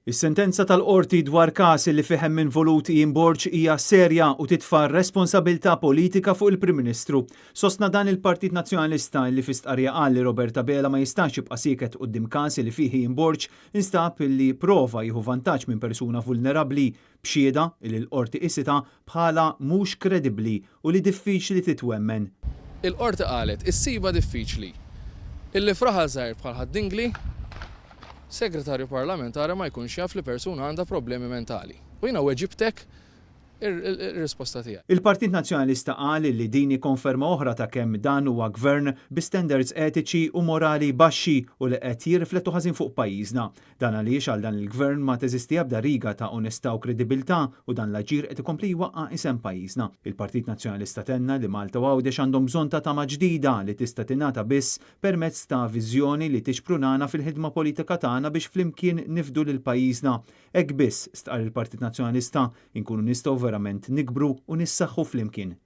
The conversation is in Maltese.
Is-sentenza tal-Qorti dwar każ li fih hemm involut Ian Borg hija serja u titfa' responsabilità politika fuq il-Prim Ministru. Sostna dan il-Partit Nazzjonalista li fi stqarrija qal li Robert Abela ma jistax jibqa' sieket quddiem każ li fih Ian Borg instab li prova jieħu vantaġġ minn persuna vulnerabbli b'xhieda li l-Qorti qisitha bħala mhux kredibbli u li diffiċli titwemmen. Il-Qorti qalet issibha diffiċli illi f'raħal żgħir bħal Ħad-Dingli, Segretarju Parlamentari ma jkunx jaf li persuna għandha problemi mentali. U jiena weġibtek ir-risposta tiegħi. Il-Partit Nazzjonalista qal li din hi konferma oħra ta' kemm dan huwa Gvern bi standards etiċi u morali baxxi u li qed jirriflettu ħażin fuq pajjiżna. Dan għaliex għal dan il-Gvern ma teżisti ebda riga ta' onestà u kredibilità u dan l-aġir qed ikompli jwaqqa' isem pajjiżna. Il-Partit Nazzjonalista tenna li Malta u Għawdex għandhom bżonn ta' tama ġdida li tista' tingħata biss permezz ta' viżjoni li tixprunana fil-ħidma politika tagħna biex flimkien nifdu lil pajjiżna. Hekk biss, stqarr il-Partit Nazzjonalista, inkunu nistgħu verament nikbru u nissaħħu flimkien.